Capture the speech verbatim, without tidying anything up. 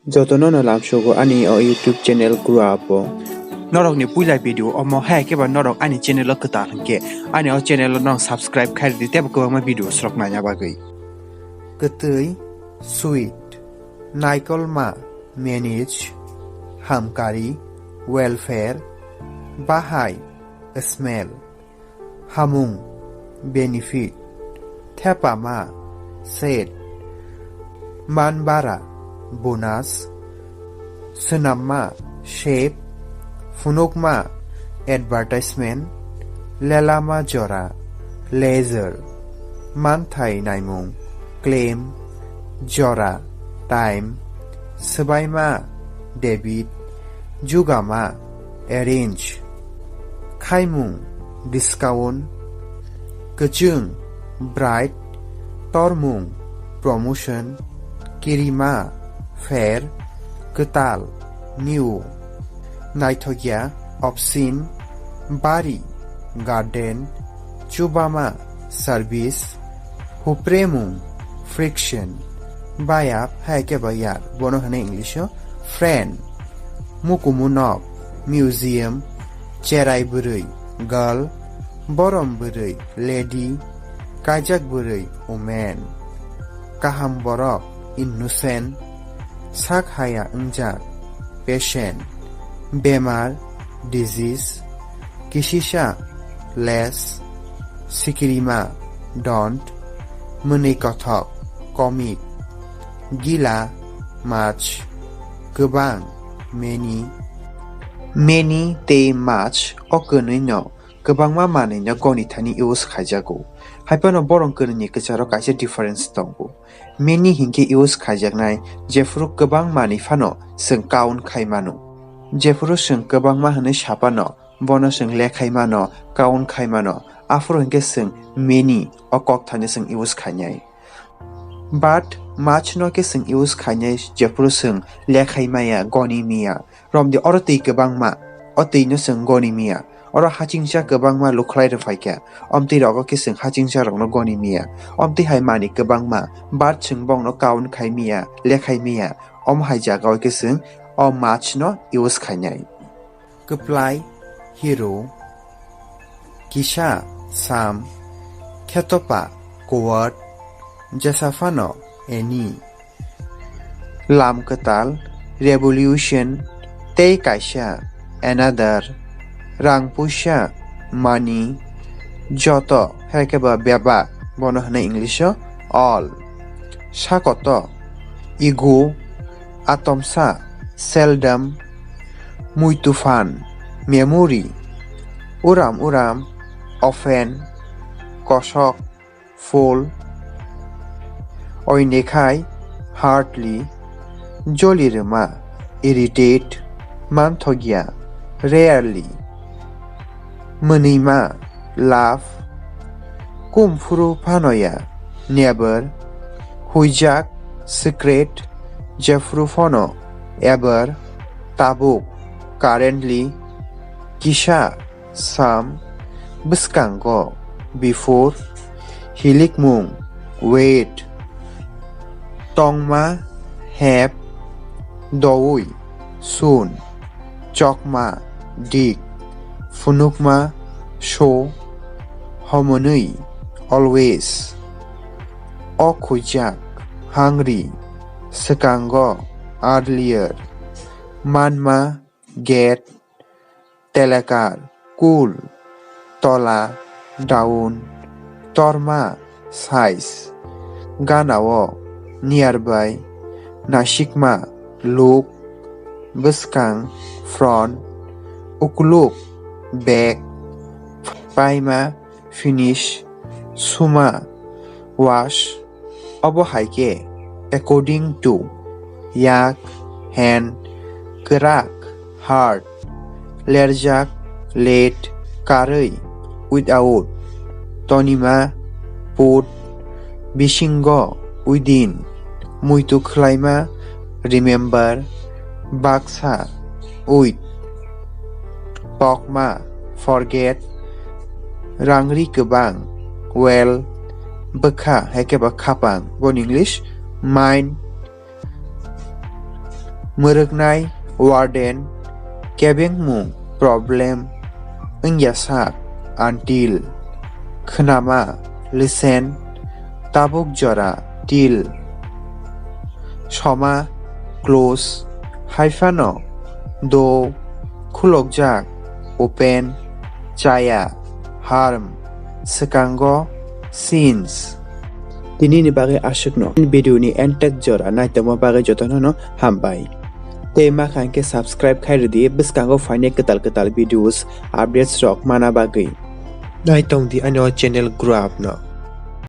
Jotono no lamsogo ani o YouTube channel grow up o. Norokni puila video omo, hai khe ba norok ani channel o kwtal hwnkhe ani o channel o norok subscribe khai rwdi tei bo kwbangma video swrok naina bagwi. Kwtwi, sweet, naikolma, manage, hamkari, welfare, bahai, smell, hamung, benefit, thepama, set, manbara, bonus, swnamma, shape, phunukma, advertisement, lelama jora, leisure, manthai naimung, claim, jora, time, swbaima, debit, jugama, arrange, khaimung, discount, kwchwng, bright, tormung, promotion, kirima, fair, kwtal, new, naithokya, obscene, bari, garden, chubama, service, hupremung, friction, bayap, hai khe ba yar, bono hwnwi English o friend, mukumu nok, museum, cherai bwrwi, girl, borom bwrwi, lady, kaijak bwrwi, woman, kaham borok, innocent, sak haya wngjak, patient, bemar, disease, kisisa, less, sikirima, don't, mwnwi kothok, comic, gila, much, kwbang, many, many tei much o kwnwi no kwbangma manwi no goni thani use khaijago. Hai phano borok kwnwi ni kwcharo kaisa difference tongo. Many hinkhe use khaijaknai jephuru kwbang manwi phano chwng count khai mano. Jephuru chwng kwbangma hwnwi sa phano bono chwng lekhai mano, count khai mano, aphuru hinkhe chwng many o kok thani chwng use khainai. But much no khe chwng use khainai jephuru chwng lekhai maya, goni miya. Romdi oro twi kwbangma, o twi no chwng goni miya. Oro hachingsa kwbangma lukhlai rwphaikha, omtwi rogo khe chwng hachingsa rokno goni miya. Omtwi hai manwi kwbangma, but chwng bongno count khai miya, lekhai miya. Omo hai jagao khe chwng o much no use khainai. Kwplai, hero. Kisa, some. Khetopa, coward. Jesaphano, any. Lam kwtal, revolution. Tei kaisa, another. Rang puisa, money. Joto, hai khe ba bebak, bono hwnwi English o all. Sakoto, ego. Atomsa, seldom. Muituphan, memory. Uram uram, often. Kosok, full. Oinekhai, hardly. Joli rwma, irritate. Manthokya, rarely. Mwnwima, laugh. Kumphuru phanoya, never. Huijak, secret. Jephuru phano, ever. Tabuk, currently. Kisa, some. Bwskango, before. Hilikmung, wait. Tongma, have. Doui, soon. Chokma, dig. Phunukma, show. Homonwi, always. O khuijak, hungry. Swkango, earlier. Manma, get. Telekar, cool. Tola, down. Torma, size. Ganao, nearby. Nasikma, look. Bwskang, front. Ukuluk, back. Paima, finish. Suma, wash. Obo hai khe, according to. Yak, hand. Kwrak, hard. Lerjak, let. Karwi, without. Tonima, put. Bisingo, within. Muitu khlaima, remember. Baksa, with. Tokma, forget. Rangri kwbang, wealth. Bwkha, hai khe ba khapang, boni English, mind. Mwrwknai warden, kebengmung problem wngya sak until, khnama listen, tabuk jora till, soma close, haiphano do khulokjak open, chaya harm, swkango since. Tini ni bagwi aswkno video ni entek jora naitokma bagwi jotono no hambai. Tei ma kha hwnkhe subscribe khai rwdi bwskango phainai kwtal kwtal videos updates rok mana bagwi. Naitong di ani o channel grow up no.